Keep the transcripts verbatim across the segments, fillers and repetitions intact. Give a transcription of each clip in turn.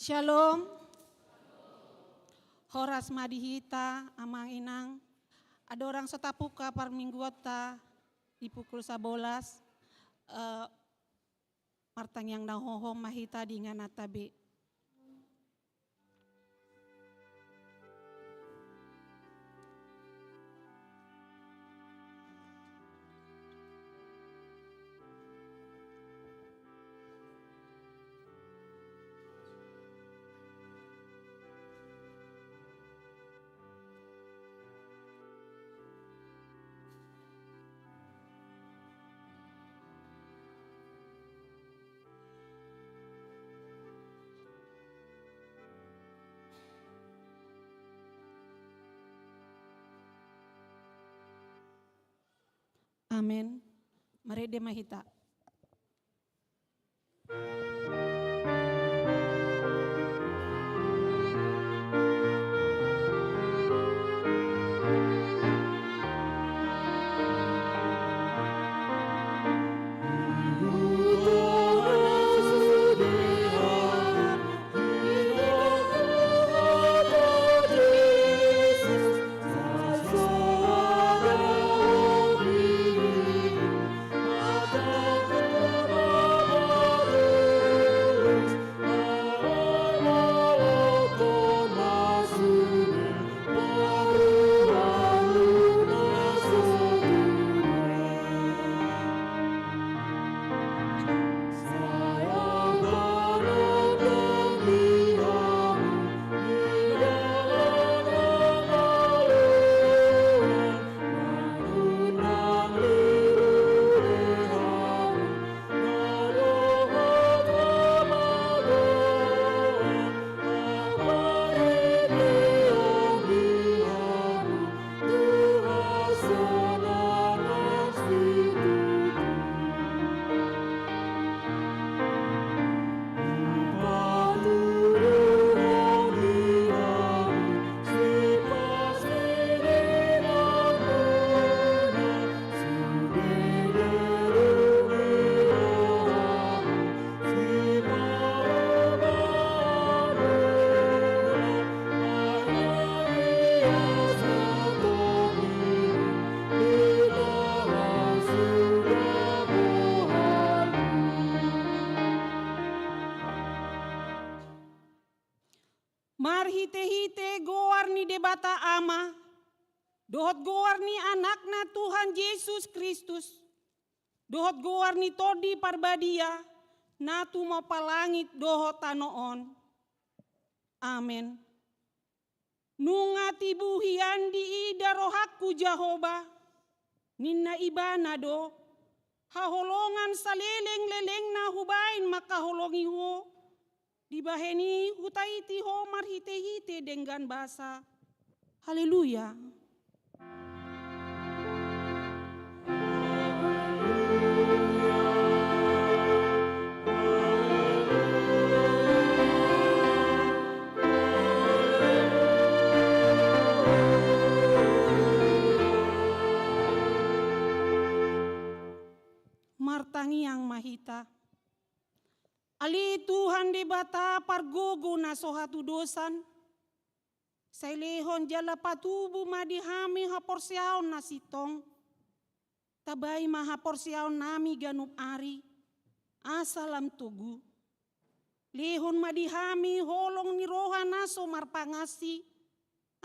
Shalom. Horas ma di hita, amang inang. Andorang so tapungka parmingguonta di pukul sabolas, eh, martangiang na hohom ma hita di ingananta be. Amen. Marende ma hita. Marhitehite goar ni Debata Ama, dohot goar ni Anakna Tuhan Jesus Kristus, dohot goar ni Tondi Parbadia, na tumompa langit dohot tano on. Amen. Nunga tibu hian diida rohangku Jahowa, ninna Ibana do, haholongan saleleng-lelengna hubaen mangkaholongi ho, dibahen i hutaiti ho marhitehite denggan basa. Haleluya. Martangiang ma hita. Ale Tuhan Debata pargogo na so hatudosan, sai lehon jala patubu ma di hami haporseaon na sintong. Tambai ma haporseaonnami ganup ari, asa lam togu. Lehon ma di hami holong ni roha na so marpangansi,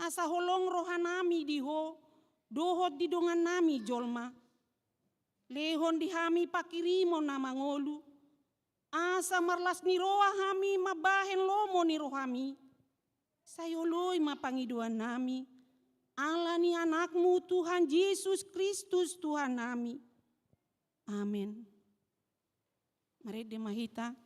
asa holong rohanami di ho, dohot di dongannami jolma. Lehon di hami pangkirimon na mangolu, asa marlas ni roha hami mambahen lomo ni rohami. Sai oloi ma pangidoannami, ala ni Anakmu Tuhan Jesus Kristus Tuhannami. Amen. Marende ma hita.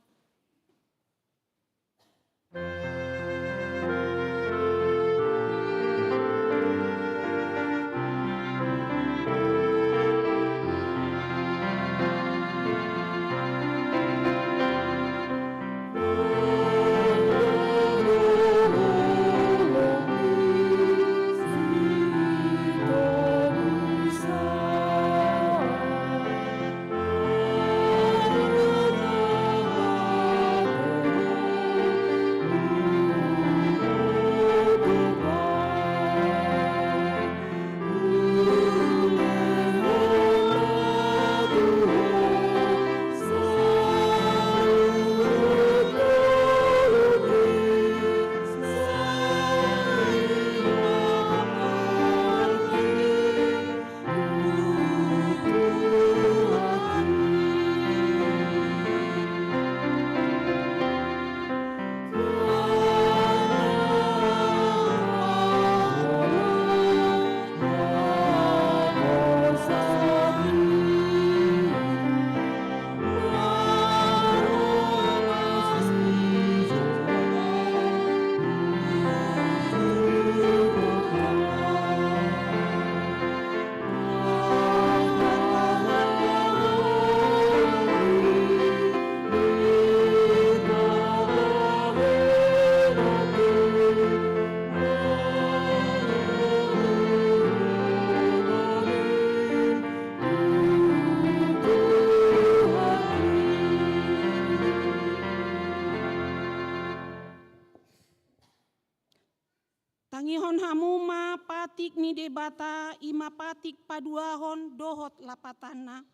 Tangihon hamu ma patik ni Debata, i ma patik paduahon dohot lapatanna.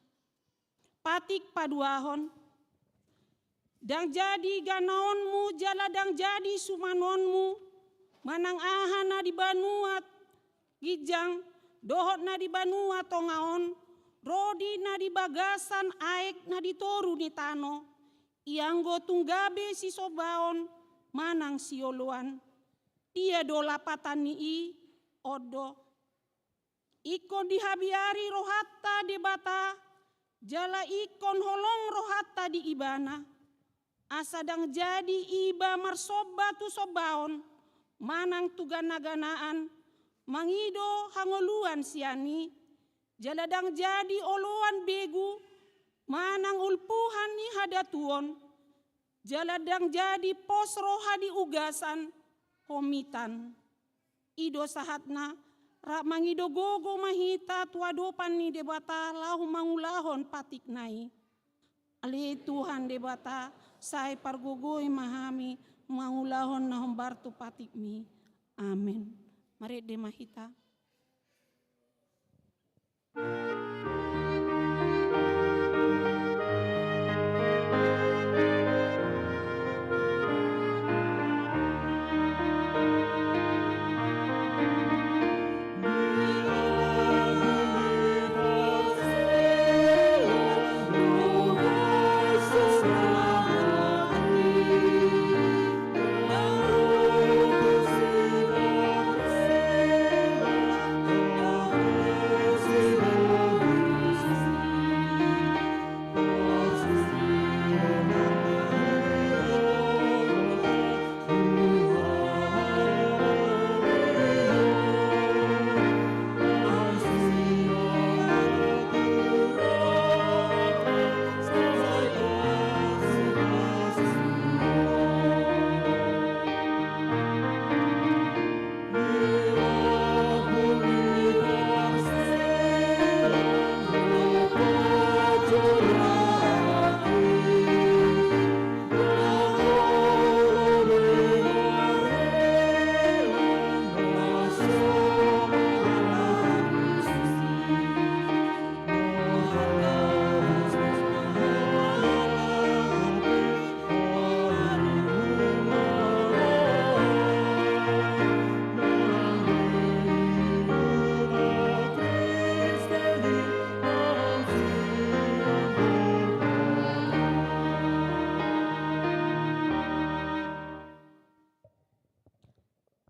Patik paduahon. Ndang jadi ganaonmu jala ndang jadi sumanonmu, manang aha na di banua ginjang dohot na di banua tonga on, ro di na di bagasan aek na di toru ni tano, ianggo tung gabe sisombaon manang sioloan. Dia do lapatan ni i? On do. Ingkon dihabiari rohanta Debata, jala ingkon holong rohanta di Ibana, asa ndang jadi iba marsomba tu sombaon manang tu ganaganaan, mangido hangoluan sian i, jala ndang jadi oloan begu manang ulpuhan ni hadatuon, jala ndang jadi pos roha di ugasan homitan. I do sahatna, rap mangido gogo ma hita tu adopan ni Debata laho mangulahon patikna i. Ale Tuhan Debata, sai pargogoi ma hami mangulahon na hombar tu patikmi. Amen. Marende ma hita.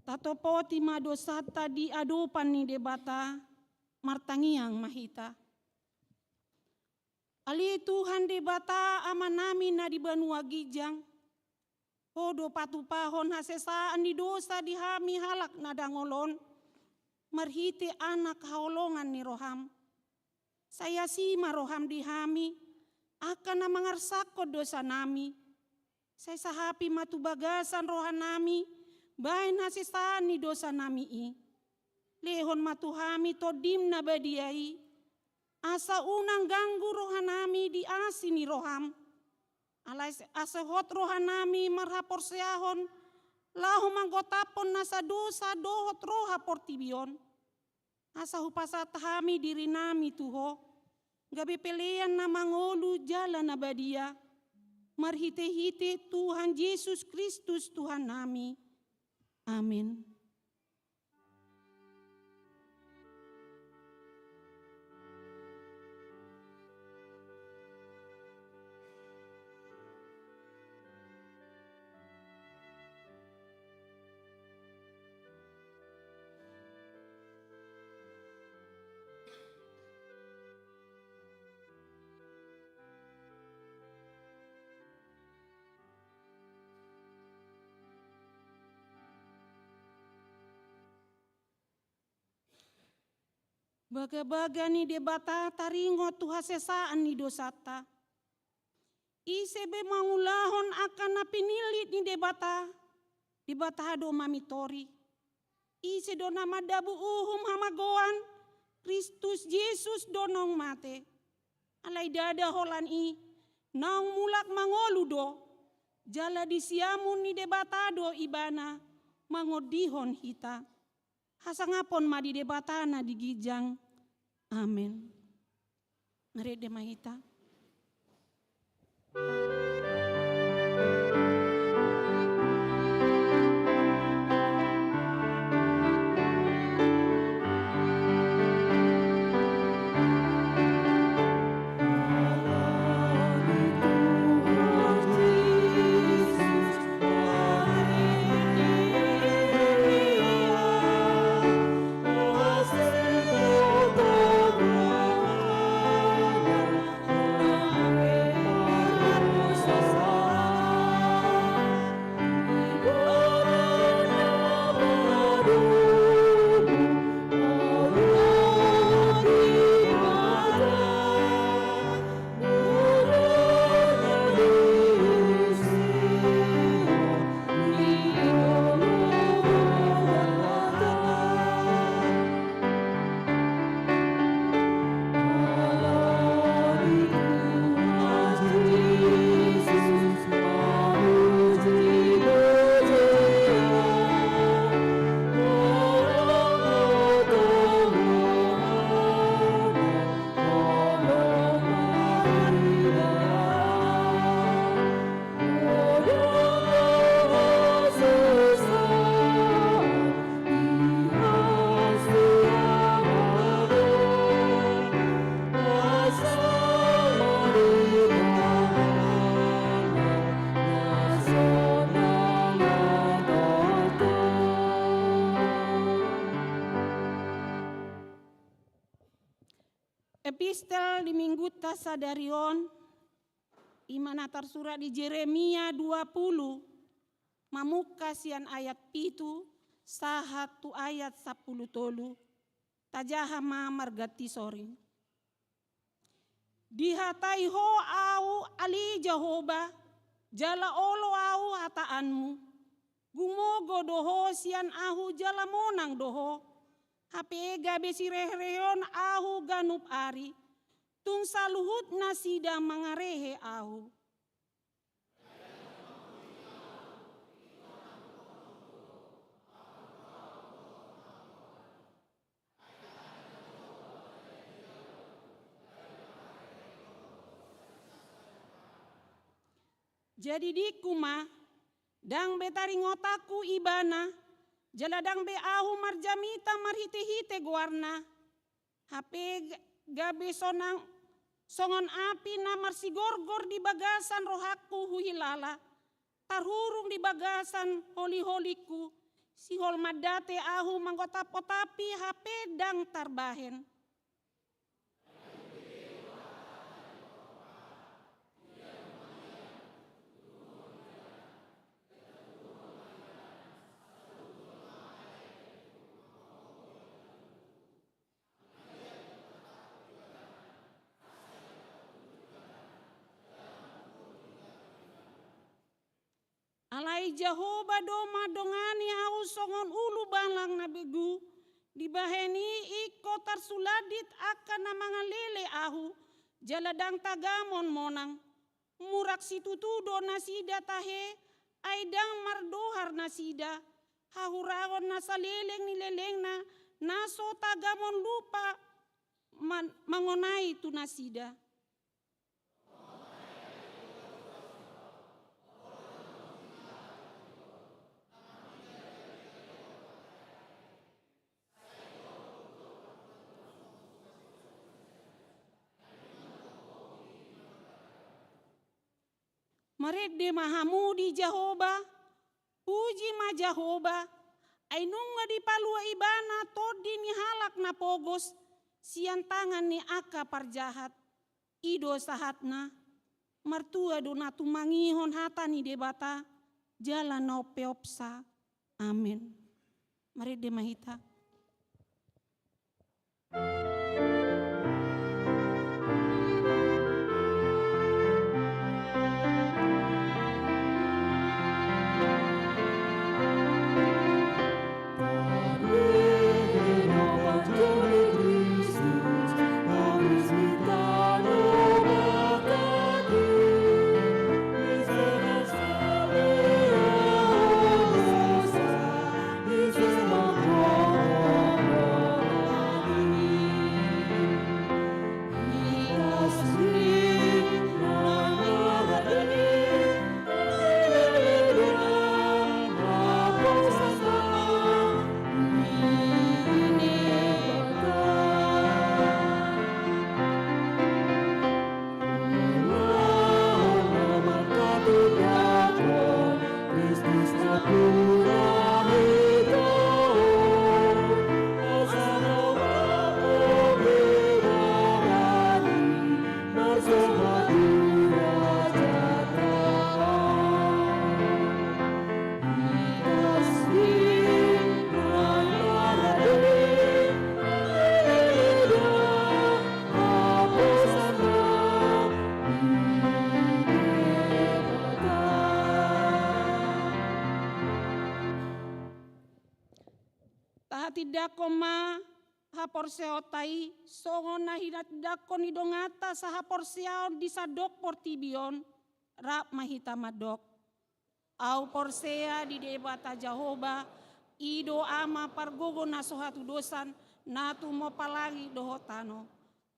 Tatopoti ma dosanta di adopan ni Debata, martangiang ma hita. Ale Tuhan Debata Amanami na di banua ginjang, Ho do patupahon hasesaan ni dosa di hami halak na dangol on, marhite Anak haholongan ni roham. Sai asi ma roham di hami, angka na mangarsakkon dosanami. Sai sahapi ma tu bagasan rohanami, baen hasesaan ni dosanami i. Lehon ma tu hami Tondim na badia i, asa unang ganggu rohanami di asi ni roham. Alai asa hot rohanami marhaporseaon, laho manggotaphon nasa dosa dohot roha portibi on. Asa hupasahat hami dirinami tu Ho, gabe pelean na mangolu jala na badia, marhitehite Tuhan Jesus Kristus Tuhannami. Amen. Bagabaga ni Debata taringot tu hasesaan ni dosanta. Ise be mangulahon angka na pinillit ni Debata, Debata do mamintori. Ise do na mandabu uhum hamagoan, Kristus Jesus do naung mate. Alai ndada holan i, naung mulak mangolu do, jala di siamun ni Debata do Ibana mangondihon hita. Hasangapon ma di Debata na di ginjang. Amen. Marende ma hita. Epistel di minggunta sadari on, i ma na tarsurat di Jeremia dua pulu, mamungka sian ayat pitu sahat tu ayat sampulu tolu. Tajaha ma marganti soring. Dihatai Ho ahu ale Jahowa, jala olo ahu hataanmu. Gumogo do ho sian ahu jala monang do ho. Hape gabe sireherehon ahu ganup ari. Tung saluhut nasida mangarehe ahu. Jadi dingku ma, ndang be taringotanku ibana, jala ndang be ahu marjamita marhitehite goarna. Hape ga-, gabe sonang, songon api na marsigorgor di bagasan rohangku huhilala, tarhurung di bagasan holiholingku, sihol mandate ahu mangotapotapi hape ndang tarbahen. Alai Jahowa do mandongani ahu songon ulubalang na begu, dibahen i ingkon tarsulandit angka na mangalele ahu, jala ndang tagamon monang. Murak situtu do nasida tahe, ai ndang mardohar nasida, hahurangon na saleleng ni lelengna, na so tagamon lupa man-, mangonai tu nasida. Marende ma hamu di Jahowa, puji ma Jahowa, ai nunga dipalua ibana tondi ni halak na pogos sian tangan ni angka parjahat. I do sahatna, martua do na tumangihon hata ni Debata, jala na umpeopsa. Amen. Marende ma hita. Tindangkon ma haporseaonta i, songon na hinatindangkon ni donganta sahaporseaon di sandok portibi on, rap ma hita mandok. Ahu porsea di Debata Jahowa, i do Ama pargogo na so hatudosan, na tumompa langit dohot tano.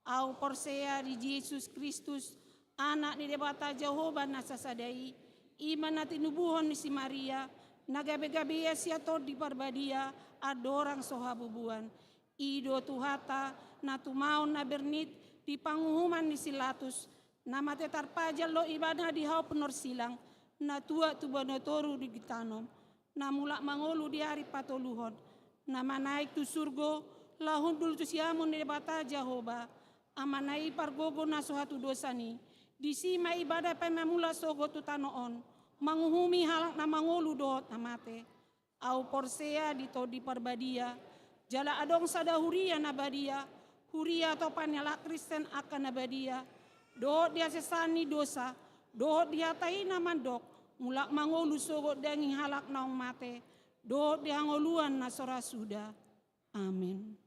Ahu porsea di Jesus Kristus, Anak ni Debata Jahowa na sasada i, i ma na tinubuhon ni si Maria, na gabe-gabean sian Tondi Parbadia, andorang so habubuan. I do Tuhanta, na tumaon na bernit di panguhuman ni si Latus, na mate tarpajal do Ibana di hau pinorsilang, na tuat tu banua toru digitanom, na mulak mangolu di ari patoluhon, na manaek tu surgo, laho hundul tu siamun ni Debata Jahowa, Amana i pargogo na so hatudosan i. Disi ma Ibana paima mulak sogot tu tano on, manguhumi halak na mangolu dohot na mate. Ahu porsea di Tondi Parbadia, jala adong sada huria na badia, huria atopan ni halak Kristen angka na badia, dohot di hasesaan ni dosa, dohot di hata i na mandok, mulak mangolu sogot daging halak naung mate, dohot di hangoluan na so ra suda. Amen.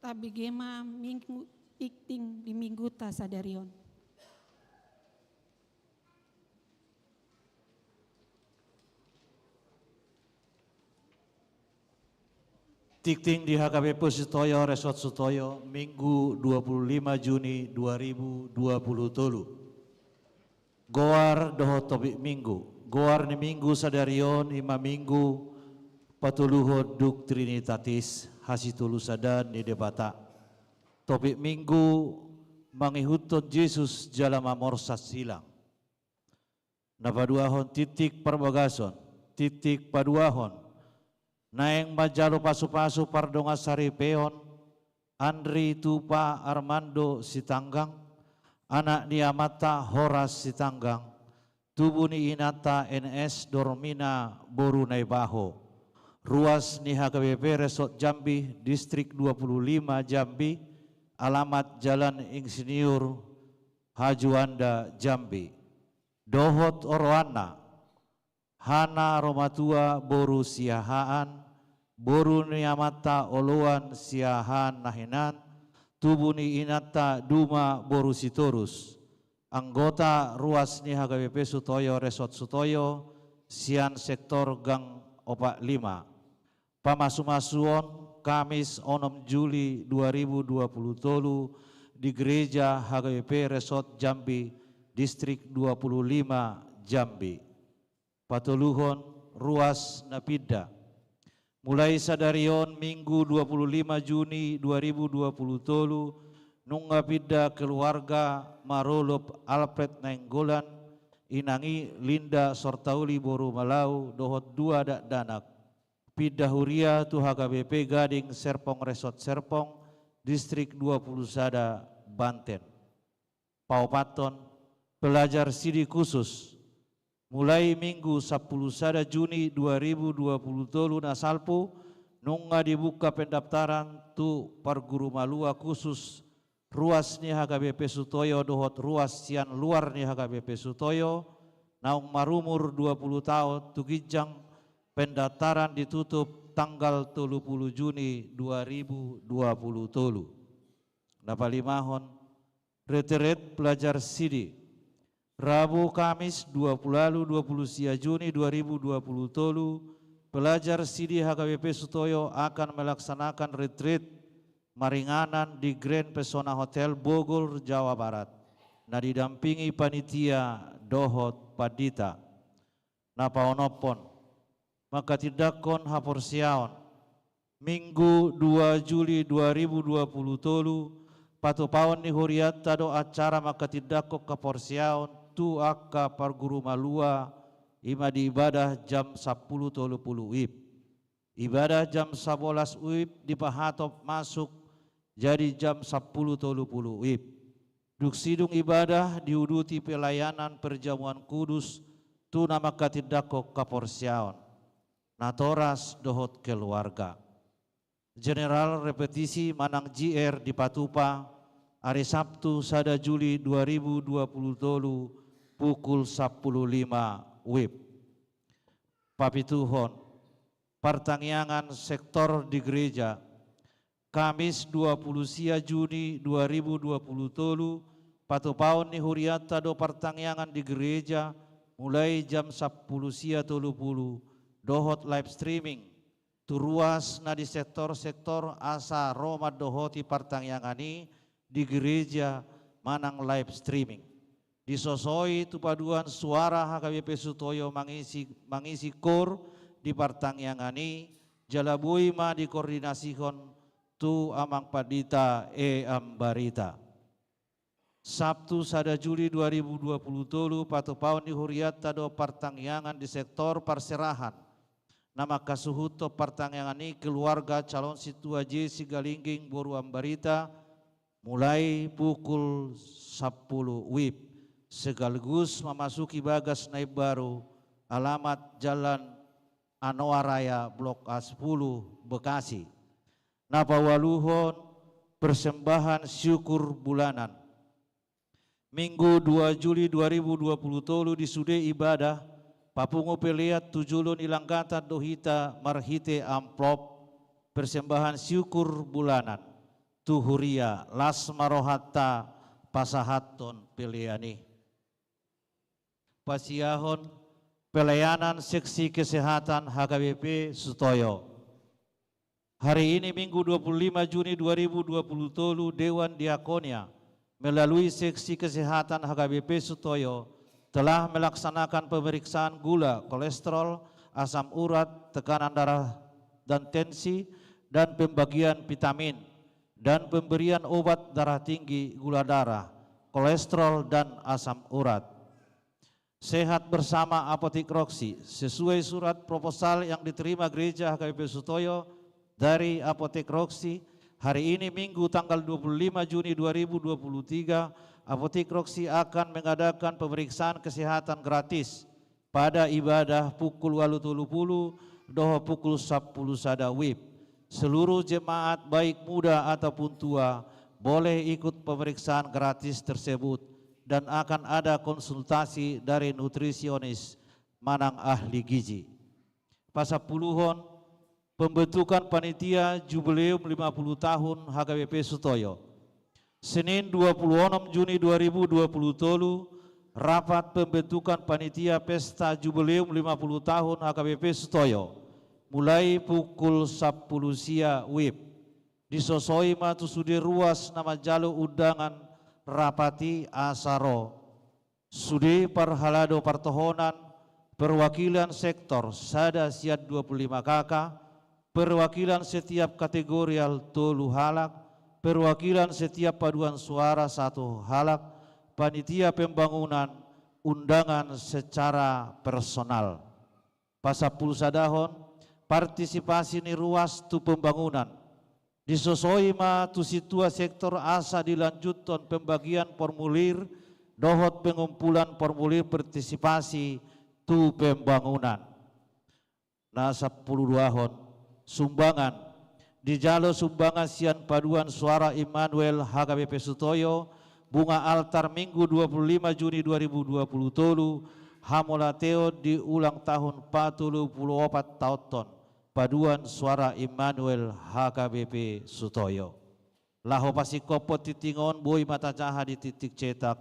Tabege ma minggu, tingting di mingguta sadari on. Tingting di H K B P Sutoyo, Resort Sutoyo, Minggu dua puluh lima Juni dua ribu dua puluh tolu. Goar dohot topik Minggu. Goar ni Minggu sadari on i ma Minggu patoluhon dung Trinitatis, hasitolusadaan ni Debata. Topik Minggu, mangihuthon Jesus jala mamorsan silang. Na paduahon, tingting parbagason. Tingting paduahon, naeng manjalo pasupasu pardongan saripeon, Andri Tupa Armando Sitanggang, anak ni amanta Horas Sitanggang, tubu ni inanta N S Dormina boru Naibaho, ruas ni H K B P Resort Jambi, Distrik dua puluh lima Jambi, alamat Jalan Insinyur Hajuanda Jambi. Dohot oroanna, Hana Romatua boru Siahaan, boru ni amanta oloan Siahaan na hinan, tubu ni inanta Duma boru Sitorus, anggota ruas ni H K B P Sutoyo, Resort Sutoyo, sian sektor gang opat lima. Pamasumasuon, Kamis onom Juli dua ribu dua puluh tolu di Gereja H K B P Resort Jambi, Distrik dua puluh lima Jambi. Patoluhon, ruas na pinda. Mulai sadari on, Minggu dua puluh lima Juni dua ribu dua puluh tolu, nunga pinda keluarga marolop Alfred Nainggolan, inang i Linda Sortauli boru Malau dohot dua dakdanak, pinda huria tu H K B P Gading Serpong Resort Serpong, Distrik dua puluh sada Banten. Paopathon, pelajar sidi khusus. Mulai Minggu sampulu sada Juni dua ribu dua puluh tolu na salpu, nunga dibuka pendaftaran tu parguru malua khusus ruas ni H K B P Sutoyo dohot ruas sian luar ni H K B P Sutoyo, naung marumur dua puluh taon tu ginjang. Pendaftaran ditutup tanggal tolu puluh Juni dua ribu dua puluh tolu. Na palimahon, retret pelajar sidi. Rabu Kamis dua puluh lalu dua puluh sia Juni dua ribu dua puluh tolu, pelajar sidi H K B P Sutoyo akan melaksanakan retret maringanan di Grand Pesona Hotel Bogor, Jawa Barat, na didampingi panitia dohot pandita. Na paonomhon, mangkatindangkon haporseaon. Minggu dua Juli dua ribu dua puluh tolu, patupaon ni hurianta do acara mangkatindangkon haporseaon tu angka parguru malua, i ma di ibadah jam sampulu tolu puluh wib. Ibadah jam sabolas wib dipahatop masuk jadi jam sampulu tolu puluh wib. Dung sidung ibadah diuduti pelayanan perjamuan kudus tu na mangkatindangkon haporseaon, natoras dohot keluarga. General repetisi manang G R dipatupa ari Sabtu sada Juli dua ribu dua puluh tolu pukul sampulu lima wib. Papituhon, partangiangan sektor di gereja. Kamis dua puluh sia Juni dua ribu dua puluh tolu, patupaon ni hurianta do partangiangan di gereja, mulai jam sampulu sia tolu puluh, dohot live streaming tu ruas na di sektor-sektor asa ro mandohoti partangiangan i di gereja manang live streaming. Disosoi tu paduan suara H K B P Sutoyo mangisi, mangisi koor di partangiangan i, jala boi ma dikoordinasihon tu Amang Pandita E. Ambarita. Sabtu sada Juli dua ribu dua puluh tolu, patupaon ni hurianta do partangiangan di sektor parserahan. Na mangkasuhuthon partangiangan i keluarga calon sintua J. Sigalingging boru Ambarita, mulai pukul sampulu wib, sekaligus mamasuki bagas na imbaru, alamat Jalan Anoa Raya, Blok A sepuluh, Bekasi. Na paualuhon, persembahan syukur bulanan. Minggu dua Juli dua ribu dua puluh tolu, di sude ibadah, papungu pelean tu jolo ni langgatan do hita marhite amplop persembahan syukur bulanan. tu huria, las ma rohanta pasahathon pelean i. Pasiahon pelayanan seksi kesehatan H K B P Sutoyo. Hari ini, Minggu, dua puluh lima Juni dua ribu dua puluh tolu, Dewan Diakonia melalui seksi kesehatan H K B P Sutoyo telah melaksanakan pemeriksaan gula, kolesterol, asam urat, tekanan darah, dan tensi, dan pembagian vitamin dan pemberian obat darah tinggi, gula darah, kolesterol, dan asam urat. Sehat bersama Apotik Roxy. Sesuai surat proposal yang diterima Gereja H K B P Sutoyo dari Apotik Roxy, hari ini, Minggu, tanggal dua puluh lima Juni dua ribu dua puluh tiga, Apotik Roxy akan mengadakan pemeriksaan kesehatan gratis pada ibadah pukul ualu tolu pulu dohot pukul sampulu sada wib. Seluruh jemaat, baik muda ataupun tua, boleh ikut pemeriksaan gratis tersebut dan akan ada konsultasi dari nutrisionis manang ahli gizi. Pasampuluhon, pembentukan panitia jubileum lima puluh tahun H K B P Sutoyo. Senin, dua puluh onom Juni dua ribu dua puluh tolu, rapat pembentukan panitia pesta jubileum lima puluh tahun H K B P Sutoyo, mulai pukul sampulu sia wib. Disosoi ma tu sude ruas na manjalo undangan rapat i asa ro. Sude parhalado partohonan, perwakilan sektor sada sian dua puluh lima K K, perwakilan setiap kategorial tolu halak, perwakilan setiap paduan suara satu halak, panitia pembangunan, undangan secara personal. Pasampulu sadahon, partisipasi ni ruas tu pembangunan. Disosoi ma tu sintua sektor asa dilanjuthon pembagian formulir dohot pengumpulan formulir partisipasi tu pembangunan. Na sampulu duahon, sumbangan. Dijalo sumbangan sian paduan suara Immanuel H K B P Sutoyo, bunga altar, Minggu, dua puluh lima Juni dua ribu dua puluh tolu, hamauliateon di ulang tahun patolu pulu opat taonhon paduan suara Immanuel H K B P Sutoyo. Laho pasingkophon tingting on, boi ma tajaha di tingting cetak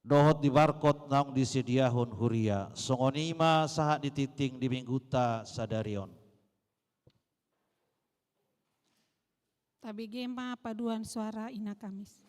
dohot di barkot naung disediahon huria. Songon i ma sahat di tingting di Minggunta sadari on. Tabege ma paduan suara Ina Kamis.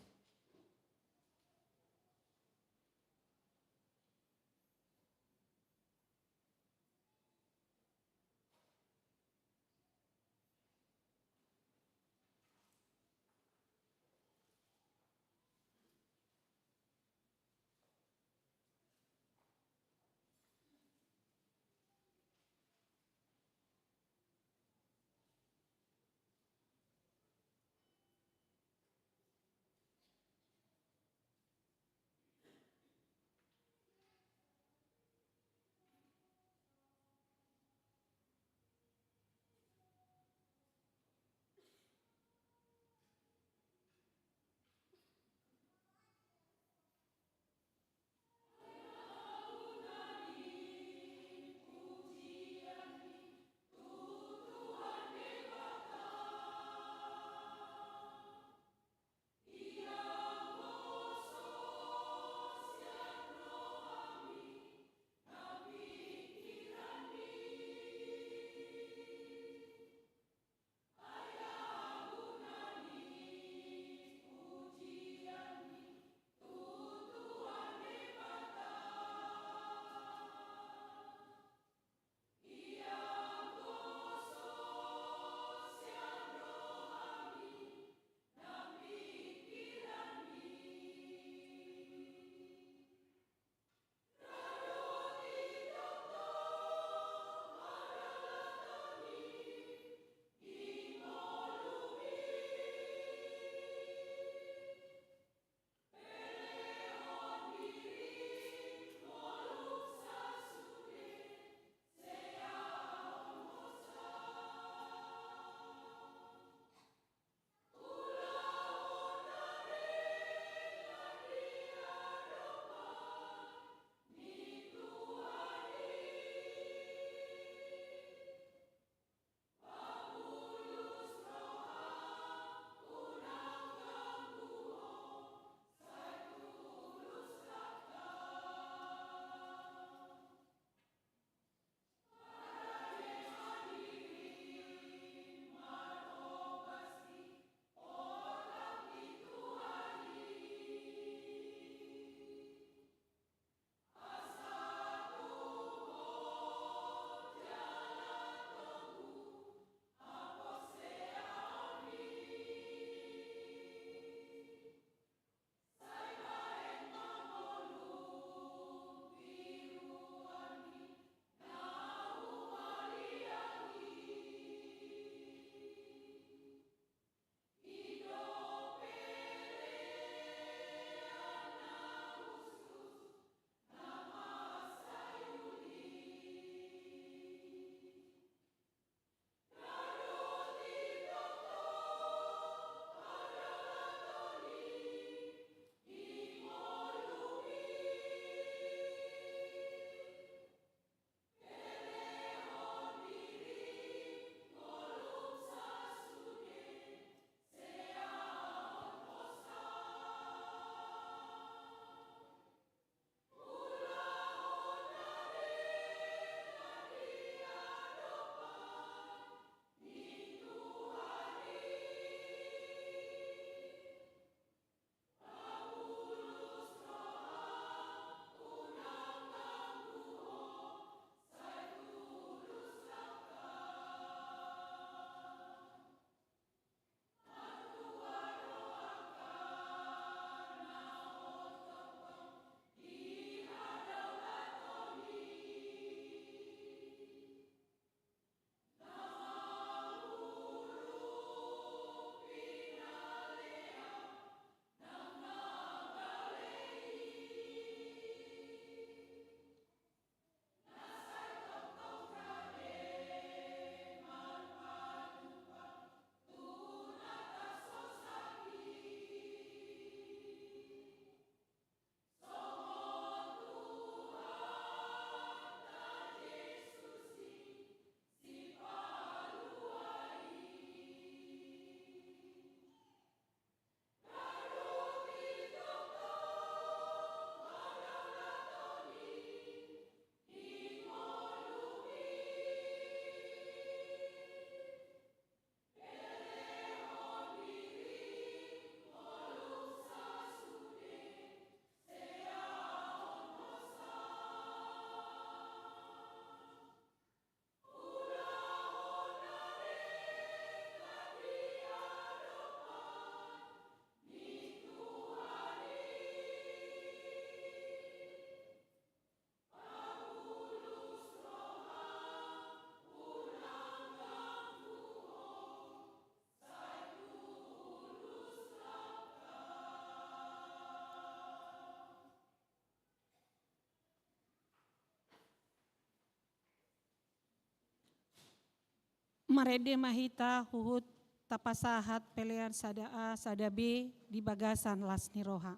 Marende ma hita huhut tapasahat pelean sada A, sada B di bagasan las ni roha.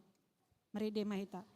Marende ma hita.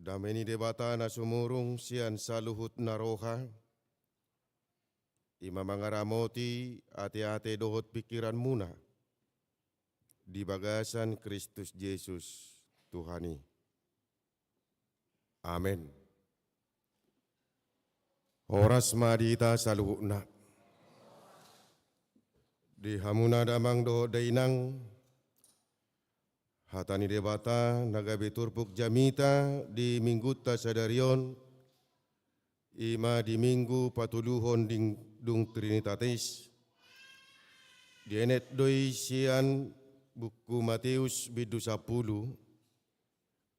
Dame ni Debata na sumurung sian saluhut na roha, i ma mangaramoti ateate dohot pingkiranmuna di bagasan Kristus Jesus Tuhan i. Amen. Horas ma di hita saluhutna. Di hamuna damang dohot dainang, hata ni Debata na gabe turpuk jamita di minggunta sadari on, i ma di minggu patoluhon dung Trinitatis. Dienet do i sian buku Mateus bindu sampulu,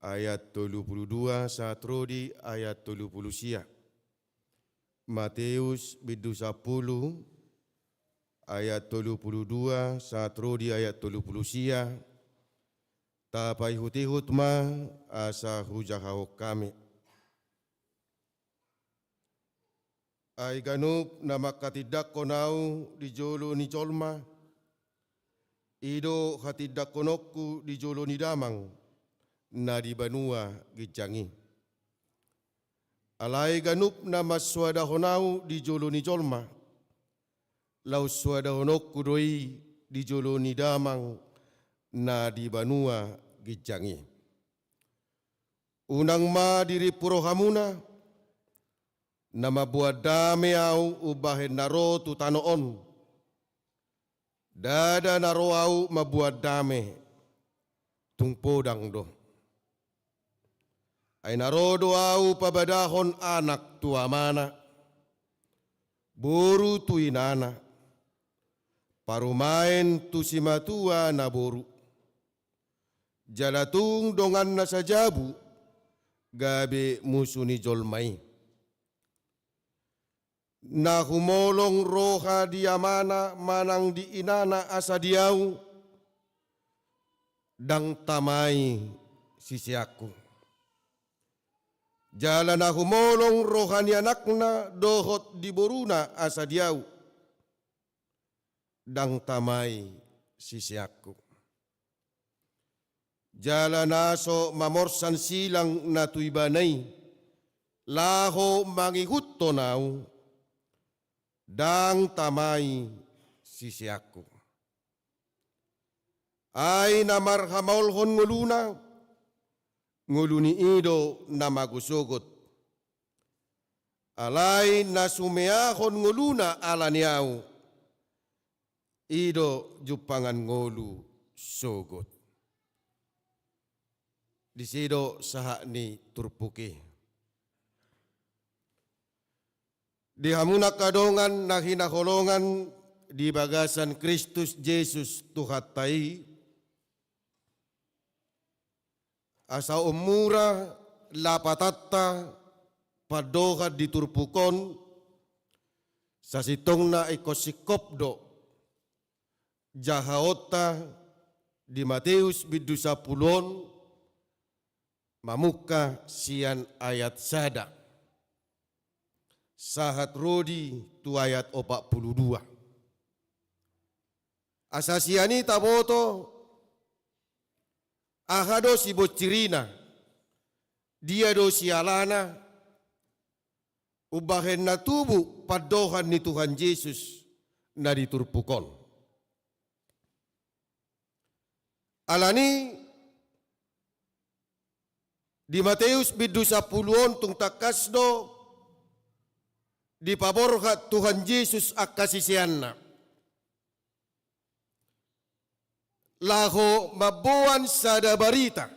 ayat tolu pulu dua sahat ro di ayat tolu pulu sia. Mateus bindu sampulu, ayat tolu pulu dua sahat ro di ayat tolu pulu sia. Tapaihutihut ma asa hujahahon hami. Ai ganup na manghatindanghon ahu di jolo ni jolma, i do hatindanghononku di jolo ni Damang na di banua ginjang i. Alai ganup na mansoadahon ahu di jolo ni jolma, laos soadahononku do i di jolo ni Damang na di banua ginjang i. Unang ma dirimpu rohamuna, na mamboan dame ahu umbahen na ro tu tano on. Ndada na ro ahu mamboan dame, tung podang do. Ai na ro do ahu pabadahon anak tu amana, boru tu inana, parumaen tu simatua na boru. Jala tung dongan na sajabu gabe musu ni jolma i. Na humolong roha di amana manang di inana asa di ahu, ndang tama i siseanku. Jala na humolong roha ni anakna dohot di boruna asa di ahu, ndang tama i siseanku. Jala na so mamorsan silang na tu ibana i, laho mangihuthon ahu, ndang tama i siseanku. Ai na marhamaolhon ngoluna, ngolu ni i do na mago sogot. Alai na sumeahon ngoluna ala ni ahu, i do jumpangan ngolu sogot. Disi do sahat ni turpuk i. Di hamu angka dongan na hinaholongan di bagasan Kristus Jesus Tuhanta i, asa ummura lapatanta pandohan di turpuk on, sasintongna ingkon singkop do jahaonta di Mateus bindu sampulu on, mamungka sian ayat sada sahat ro di tu ayat opat pulu dua. Asa sian i taboto aha do sibonsirina, dia do sialana, umbahen na tubu pandohan ni Tuhan Jesus na di turpuk on. Alani di Mateus bindu sampulu on tung tangkas do dipaborhat Tuhan Jesus angka siseanna laho mamboan sada barita,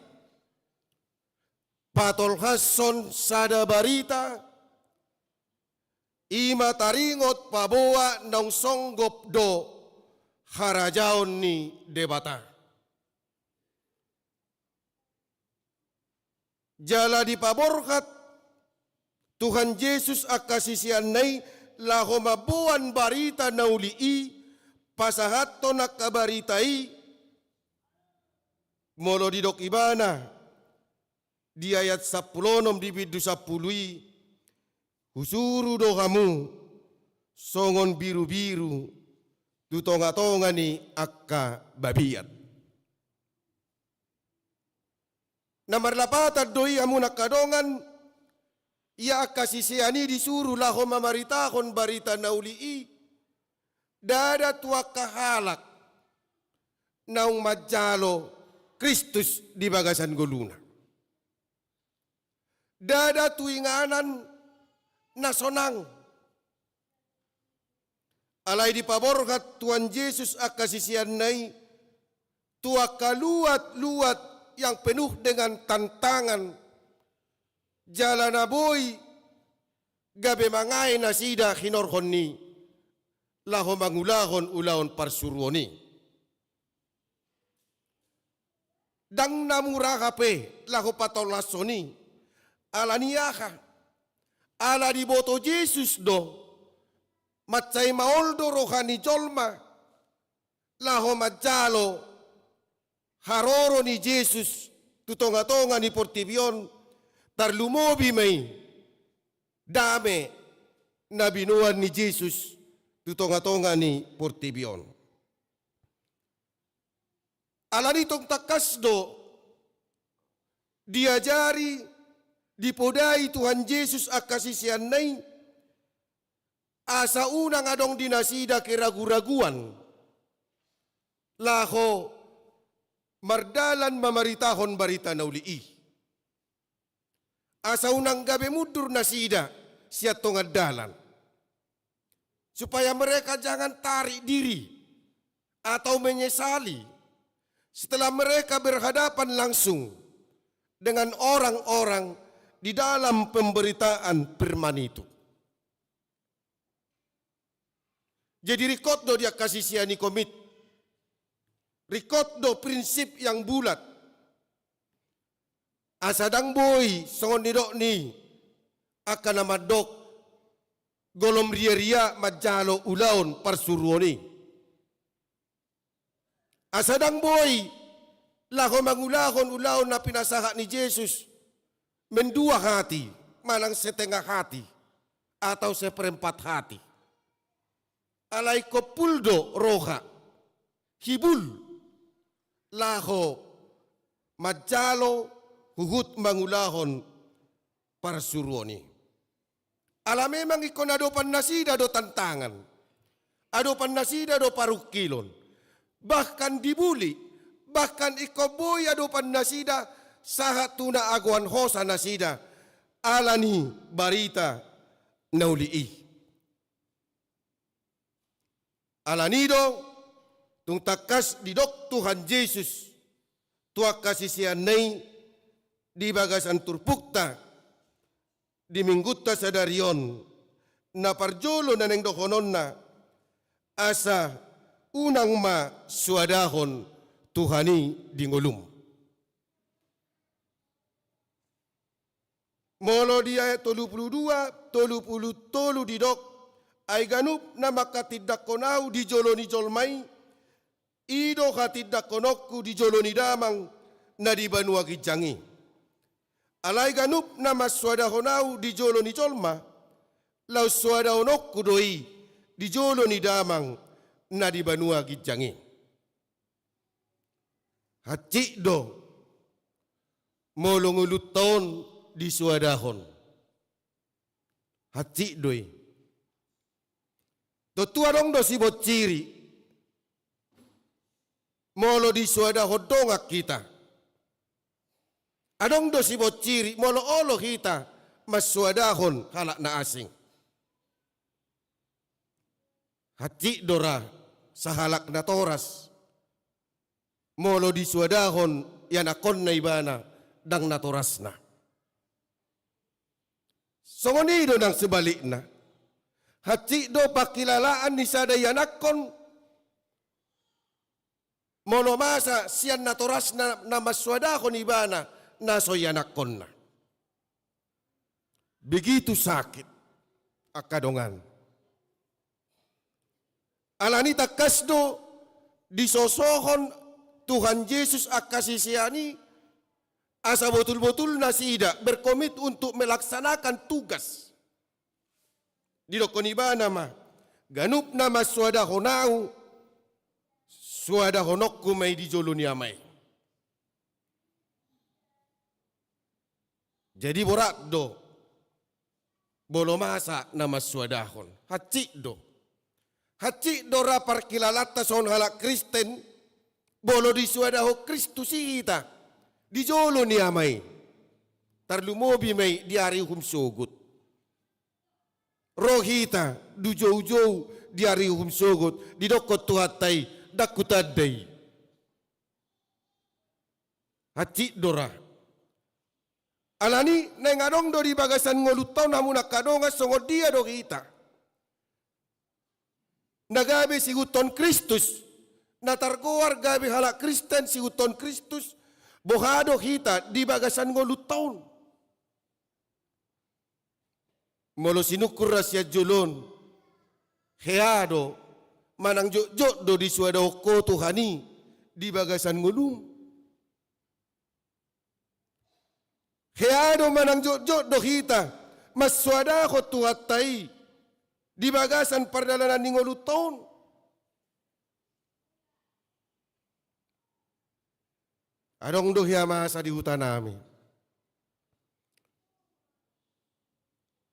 patolhashon sada barita, i ma taringot paboa naung songgop do harajaon ni Debata. Jala dipaborhat Tuhan Jesus angka siseanna i laho mamboan barita na uli i, pasahathon angka barita i, molo didok ibana di ayat sampulu onom di bindu sampulu i, husuru do hamu songon birubiru tu tongatonga ni angka babiat. Na marlapatan do i, hamu na angka dongan, ia angka sisean i disuru laho mamaritahon barita na uli i, ndada tu angka halak naung manjalo Kristus di bagasan ngoluna. Ndada tu inganan na sonang. Alai dipaborhat Tuhan Jesus angka siseanna i tu angka luat-luat yang penuh dengan tantangan, jala na boi gabe mangae nasida hinorhon ni laho mangulahon ulaon parsuruon i. Ndang na mura hape laho patolashon i. Ala ni aha? Ala diboto Jesus do, mansai maol do roha ni jolma laho manjalo haroro ni Jesus tu tonga-tonga ni portibi on, tarlumobi ma i dame na binoan ni Jesus tu tonga-tonga ni portibi on. Ala ni i tong tangkas do diajari, dipodai Tuhan Jesus angka siseanna i, asa unang adong di nasida keragu-raguan laho mardalan mamaritahon barita na uli i. Asa unang gabe mundur nasida sian tongan dalan. Supaya mereka jangan tarik diri atau menyesali setelah mereka berhadapan langsung dengan orang-orang di dalam pemberitaan firman itu. Jadi ringkot do di angka sisean i komit. Ringkot do prinsip yang bulat. Asa ndang boi songon nidok ni angka na mandok golom riaria manjalo ulaon parsuruon i. Asa ndang boi laho mangulahon ulaon na pinasahat ni Jesus mendua hati manang setengah hati atau seperempat hati. Alai ingkon pul do roha, hibul, laho manjalo huhut mangulahon parsuruon i. Ala memang ingkon adopan nasida do tantangan, adopan nasida do parungkilon, bahkan dibuli, bahkan ingkon boi adopan nasida sahat tu na agoan hosa nasida ala ni barita na uli i. Ala ni i do tung tangkas didok Tuhan Jesus tu angka siseanna i di bagasan turpukta di minggunta sadari on, na parjolo na naeng dohononna, asa unang ma suadahon Tuhan i di ngolum. Molo di ayat tolu pulu dua, tolu pulu tolu didok, ai ganup na manghatindanghon ahu di jolo ni jolma i, i do hatindangkononku di jolo ni Damang na di banua ginjang i. Alai ganup na mansuadahon ahu di jolo ni jolma, laos suadahononku do i di jolo ni Damang na di banua ginjang i. Hansit do molo ngolunta on disuadahon. Hansit do i. Tontu adong do sibonsiri molo disuadahon dongan hita. Adong do sibonsiri molo olo hita mansuadahon halak na asing. Hansit do ra sahalak natoras molo disuadahon ianakkonna ibana ndang natorasna. Songon i do nang sebalikna. Hansit do pangkilalaan ni sada ianakkon molo masa sian natorasna na mansuadahon ibana na so ianakkonna. Begitu sakit, angka dongan. Ala ni i tangkas do disosohon Tuhan Jesus angka sisean i asa botul-botul nasida berkomit untuk melaksanakan tugas. Didokkon ibana ma, ganup na mansuadahon ahu, suadahononku ma i di jolo ni Ama i. Jadi borat do molo masa na mansoadahon. Hansit do. Hansit do ra parkilalanta songon halak Kristen, molo disoadahon Kristus i hita di jolo ni Ama i. Tarlumobi ma i di ari uhum sogot. Ro hita di joujou di ari uhum sogot, didokkon Tuhanta i, ndang hutanda i. Hansit do ra. Alani naeng adong do di bagasan ngolunta on hamu na angka dongan, songon dia do hita na gabe siihuthon Kristus, na targoar gabe halak Kristen siihuthon Kristus, boha do hita di bagasan ngolunta on? Molo sinungkun ra sian jolo on, hea do manang jotjot do disoadahon ho Tuhan i di bagasan ngolum? Hea do manang jotjot do hita mansoadahon Tuhanta i di bagasan pardalanan ni ngolunta on? Adong do hea masa di hutanami.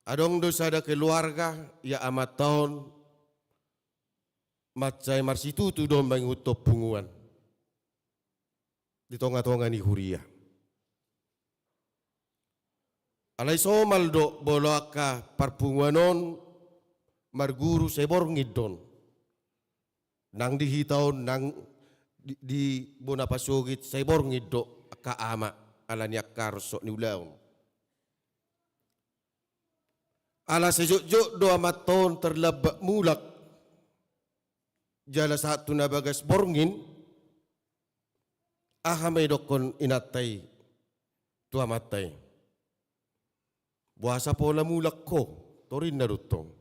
Adong do sada keluarga, ia amanta on mansai marsitutu do mangihuthon punguan di tongatonga ni huria. Alai somal do molo angka parpunguan on marguru, sai borngin do on. Nang di hita on, nang di, di bona pasogit, sai borngin do angka ama, alani angka ronsok ni ulaon. Ala sai jotjot do amanta on tarlambat mulak, jala sahat tu na bagas borngin, aha ma idokkon inanta i tu amanta i? Boasa pola mulak ho, torinna do tong.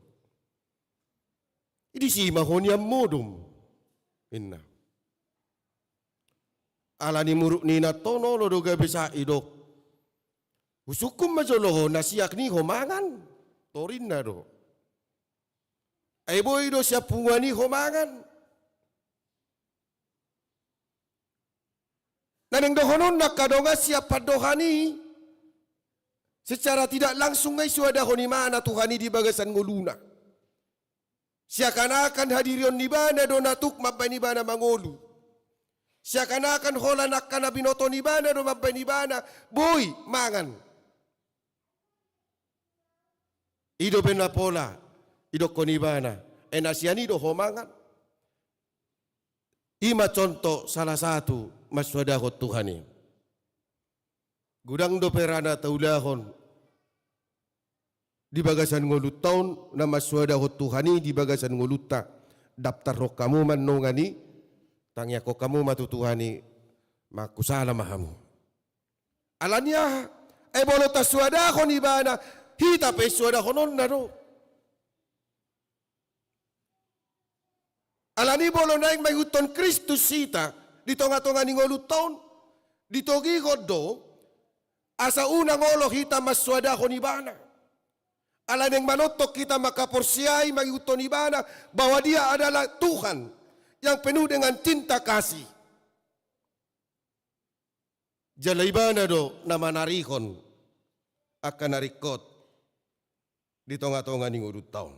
I disi ma ho nian modom, ninna. Alani muruk ni inanta on olo do gabe sahat i do. Husungkun ma jolo ho na sian ni ho mangan, torinna do. Ai boi do sian punguan i ho mangan. Na naeng dohononna angka dongan, sian pandohan i secara tidak langsung ma i soadahon ibana Tuhan i di bagasan ngoluna. Seakan-akan hadirion ni ibana do na tuk mambahen ibana mangolu. Seakan-akan holan angka na binoto ni ibana do mambahen ibana boi mangan. I dope na pola idokkon ibana, ai na sian i do ho mangan. I ma contoh salah satu mansoadahon Tuhan i. Godang dope ra na taulahon di bagasan ngolunta on na mansoadahon Tuhan i di bagasan ngolunta. Daptarhon hamu ma annon i, tangiangkon hamu ma tu Tuhan i, mangkusala ma hamu. Alani aha? Ai molo tasoadahon ibana, hita pe soadahononna do. Alani molo naeng mangihuthon Kristus hita di tongatonga ni ngolunta on, ditogihon do asa unang olo hita mansoadahon ibana. Alai naeng manongtong hita mangkaporseai mangihuthon ibana bahwa Dia adalah Tuhan yang penuh dengan cinta kasih. Jala ibana do na manarihon angka na ringkot di tongatonga ni ngolunta on.